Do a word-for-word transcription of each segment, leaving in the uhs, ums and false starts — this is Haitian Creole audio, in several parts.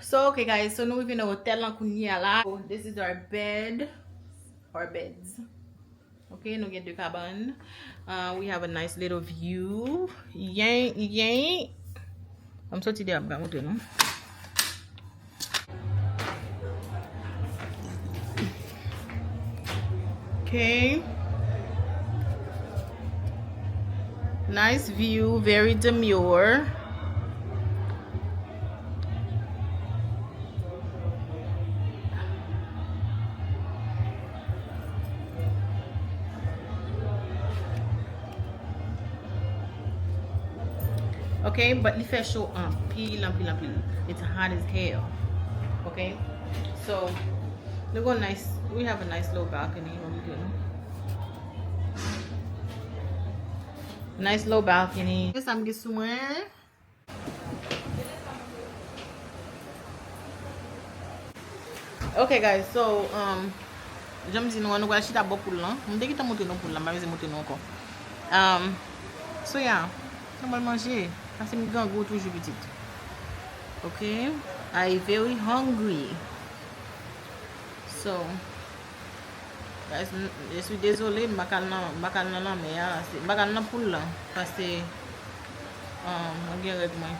So, okay, guys, so nou rive nan otèl lan kounye a la. So, this is our bed, our beds. Okay, nou gen de kabann. Uh, we have a nice little view. Yen, yen. Ann soti deyò, m ka montre nou. Okay. Nice view, very demure. Okay, but li fè cho anpil, anpil, anpil. It's hot as hell. Okay? So, nou gon nice, we have a nice little balcony. Nice little balcony. Sa m gen sou mwen. Ok, guys, so, um, jan m di nou an, nou pral chita bò poul lan. M te gentan montre nou poul lan, m pa bezwen montre nou ankò. Um, so, yeah, nou pral manje. Pase m grangou toujou, pitit. Ok? I very hungry. So, guys, m, je suis désolé, m pa ka al nan, m pa ka al nan lanmè a, se, m pa ka al nan poul lan, paske, um, mwen gen règ mwen.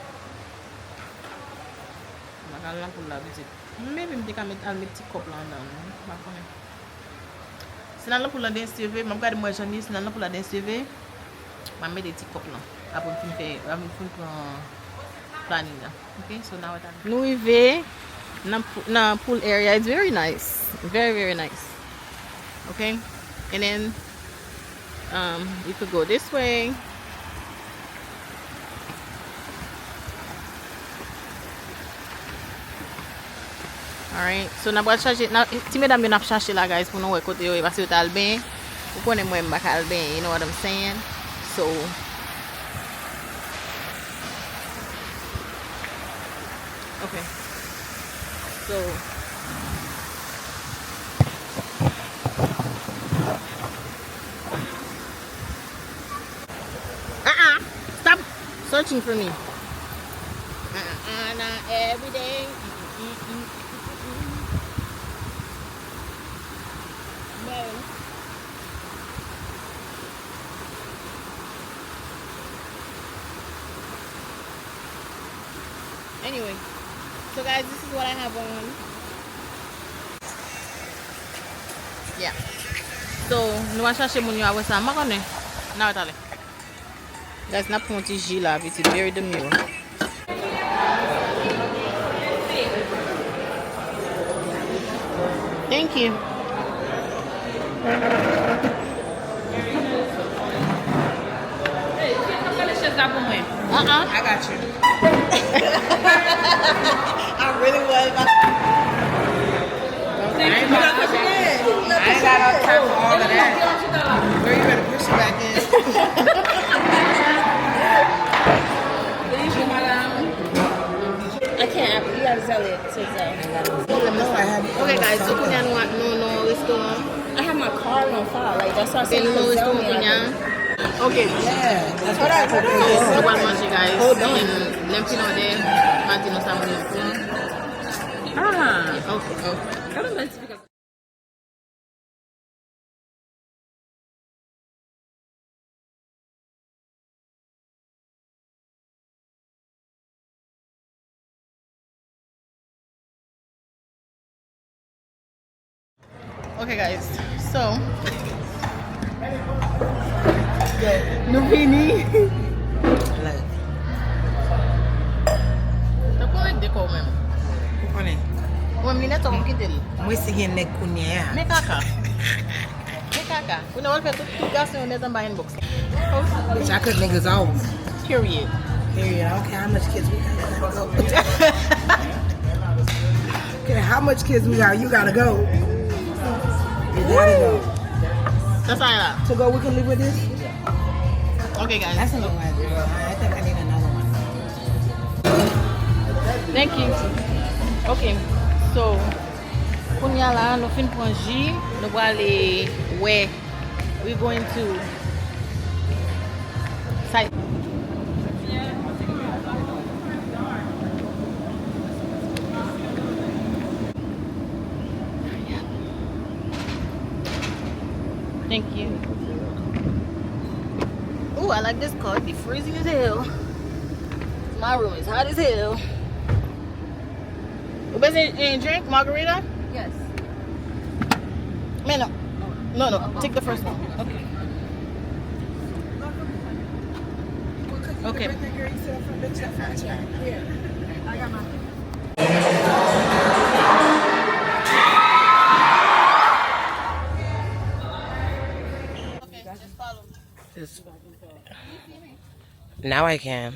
M pa ka al nan poul la, pitit. Maybe m te ka met, al met ti kòp la anndan, non? M pa konnen. Si n al nan poul la, den seve, m ap gade mwen jan li, si n al nan poul la, den seve, m ap mete ti kòp lan. Apre m fin fè, apre m fin pran planin nan. Ok, so now what I... Nou rive nan pou-, nan pool area. It's very nice. Very, very nice. Ok? And then, um, you could go this way. Alright. So, n ap pral chache, n ap, ti medam yo n ap chache la, guys, pou nou wè kote yo ye, paske yo t al benyen. Ou konnen mwen, m pa ka al benyen, you know what I'm saying? So, ok. So, uh-uh. Stop searching for me. Uh-uh, not every day. Mm-mm-mm. Baby. Anyway, so guys, this is what I have on. Yeah. So, nou va chache moun yo apre sa. M pa konnen. N a wè talè. Guys, n ap pran yon ti ji la, pitit. Very demure. Thank you. Hey, kite m gade chèz la pou mwen. Uh-uh. I got you. I really was about to... Thank you, ma. I ain't got no time for all of that. Girl, you better push it back in. Thank you, madam. I can't. You gotta sell it to Zelle. No, I have... Ok, guys, so kounye a nou, nou, nou nan restoran. I have my card on file. Like, that's why I said you can sell me, like... Ok. Yeah, that's what I told her. Nou pral manje, guys. Hold on. And lè m fin òdè, m a di nou sa mwen pran. Ah, ok, ok. Ok, guys. So, nou vini. Tankou nèg dekò menm. Ou konnen. Ou menm linèt sa w kite l. Mwen si gen nèg kounye a. Men kaka. Men kaka. Ou nan wè l fè tout, tout gason yo nèt anba inbox. Bitch, I cut niggas off. Period. Period. I don't care how much kids we got, we gotta go. Care how much kids we got, you gotta go. You gotta go. Sa sa la. To go, we can live with this? Okay, guys. That's a long one, girl. I think I need another one. Thank you. Okay. So, kounye a la, nou fin pran ji, nou prale wè, we going to site. Thank you. Ooh, I like this car. It be freezing as hell. My room is hot as hell. Ou bezwen en drink, margarita? Yes. Men non. No, no. Take the first one. Okay. Okay. Just, now I can.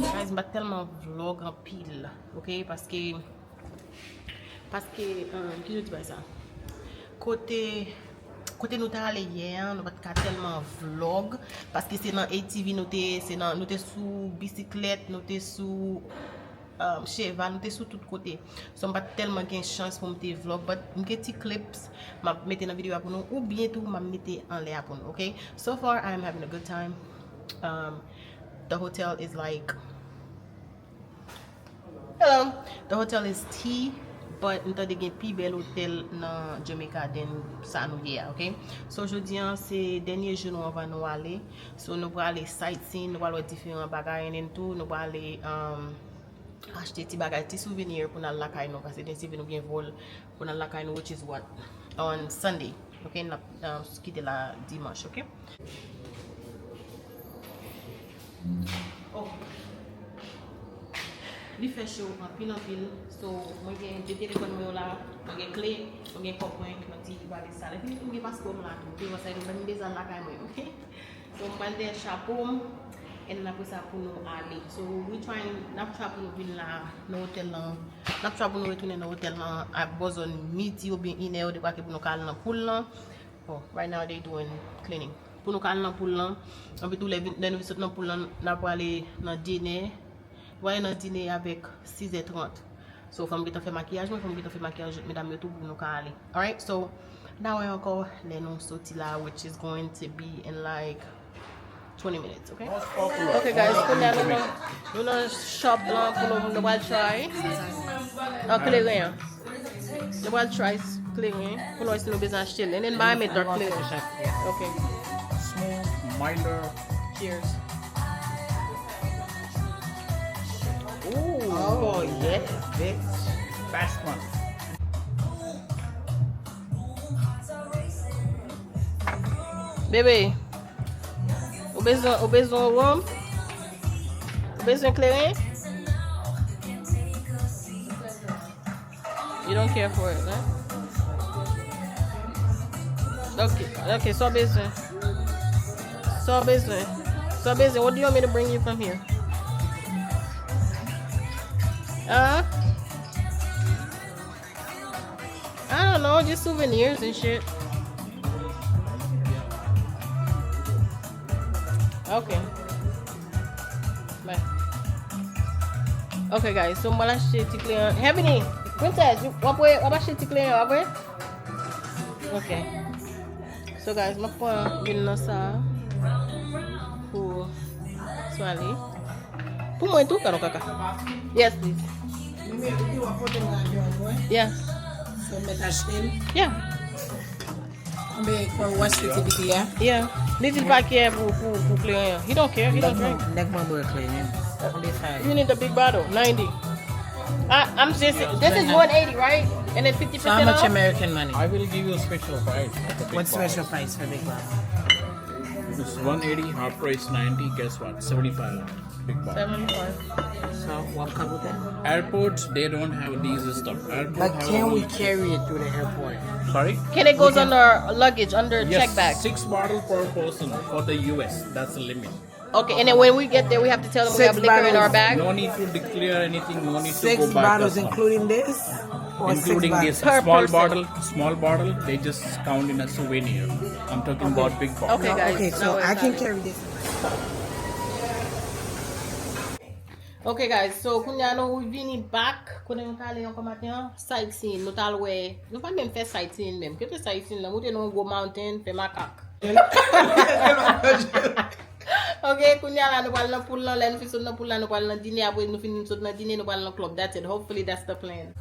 Guys, m pa t tèlman vlog anpil, ok? Paske, paske, um, ki jan di bagay sa? Kote, kote nou t ale yè an, nou pa t ka tèlman vlog, paske se nan A T V nou te, se nan, nou te sou bisiklèt, nou te sou, um, cheval, nou te sou tout kote. So, m pa t tèlman gen chans pou m te vlog, but m gen ti clips, m ap mete nan videyo a pou nou, oubyen tou, m ap mete anlè a pou nou, ok? So far, I am having a good time. Um, the hotel is like, hello. The hotel is tea, but m tande gen pi bèl otèl nan Jamaica than sa nou ye a, ok? So, jodi an, se dènye jou nou anvan nou ale. So, nou prale sightseeing, nou pral wè diferan bagay, and then tou, nou prale, um, achte ti bagay, ti souvenir pou n al lakay nou, paske den seve nou gen vòl pou n al lakay nou, which is what? On Sunday. Ok, n ap, uh, kite la dimanch, ok? Oh. Li fè cho anpil, anpil. So, mwen gen de telefòn mwen yo la, mwen gen kle, mwen gen kòb mwen nan ti valiz sa. Epi mwen gen paspò m la tou. Pi wè sa, mwen bezwen al lakay mwen, ok? So, m pral dèyè chapo m, and apre sa pou nou ale. So, we trying, n ap try pou nou vin la, nan otèl lan. N ap try pou nou retounen nan otèl lan a bò zòn midi oubyen inè, yo debake pou nou ka al nan pool lan. Bon, right now they doing cleaning. Pou nou ka al nan pool lan, anpi tou lè vin, lè nou vin sot nan pool lan, n ap prale nan dinè. Nou prale nan dinè avèk sis è trant. So, fò m gentan fè makiyaj mwen, fò m gentan fè makiyaj medam yo tou pou nou ka ale. Alright, so, n a wè ankò lè nou soti la, which is going to be in, like, twenty minutes, ok? Ok, guys, kounye a nou nan, nou nan shop lan pou nou, nou pral try, uh, kleren an. Nou pral try kleren pou nou wè si nou bezwen achte l. And then buy me dark kleren. Ok. Smooth, milder. Cheers. Ooh. Oh, yes, bitch. Fast one. Bebe, ou bezwen, ou bezwen yon wonm? Ou bezwen kleren? You don't care for it, right? Ok, ok, sa w bezwen? Sa w bezwen? Sa w bezwen? What do you want me to bring you from here? Huh? I don't know, just souvenirs and shit. Ok. Bye. Ok, guys, so mwen achte ti kleren. Heavenly, Princess, w ap, w ap achte ti kleren, w ap wè? Ok. So, guys, mwen pran youn nan sa pou Swali. Pou mwen tou, kado kaka. Yes, please. Yeah. So, mèt achte l? Yeah. Konbyen, konbyen w achte ti bouteille a? Yeah. Li di l pa care pou, pou, pou kleren an. He don't care, he don't drink. Nèg mwen bwè kleren. Konbyen sa ye? You need the big bottle, ninety. I, I'm just, this is one eighty, right? And then fifty percent off? So how much American money? I will give you a special price for the big bottle. What special price for big bottle? It's one eighty, half price ninety, guess what? Seventy-five. Big bag. Seventy-five. So, what come with that? Airports, they don't have these stuff. Airport. But have can we only carry it to the airport? Sorry? Can it goes under luggage, under check bag? Yes, six bottle per person for the U S. That's the limit. Okay, and then when we get there, we have to tell them we have Six liquor in our bottles. bag. No need to declare anything, no need to Six go by bottles, custom. Including this, or Including six this bottles? Per small person. Bottle, small bottle, they just count in a souvenir. I'm talking about big bottle. Okay, guys. Okay, No so worries, I can guys. Carry this one. Okay, guys, so kounye a nou vini back. Kote nou t ale ankò maten an? Sightseeing. Nou t al wè. Nou pa menm fè sightseeing menm. Ki te sightseeing la? Moute nan yon gwo mountain, fè makak. Ok, kounye a la, nou pral nan pool lan. Lè nou fin sot nan pool la, nou pral nan dine. Apre nou fin sot nan dine, nou pral nan club. That's it. Hopefully, that's the plan.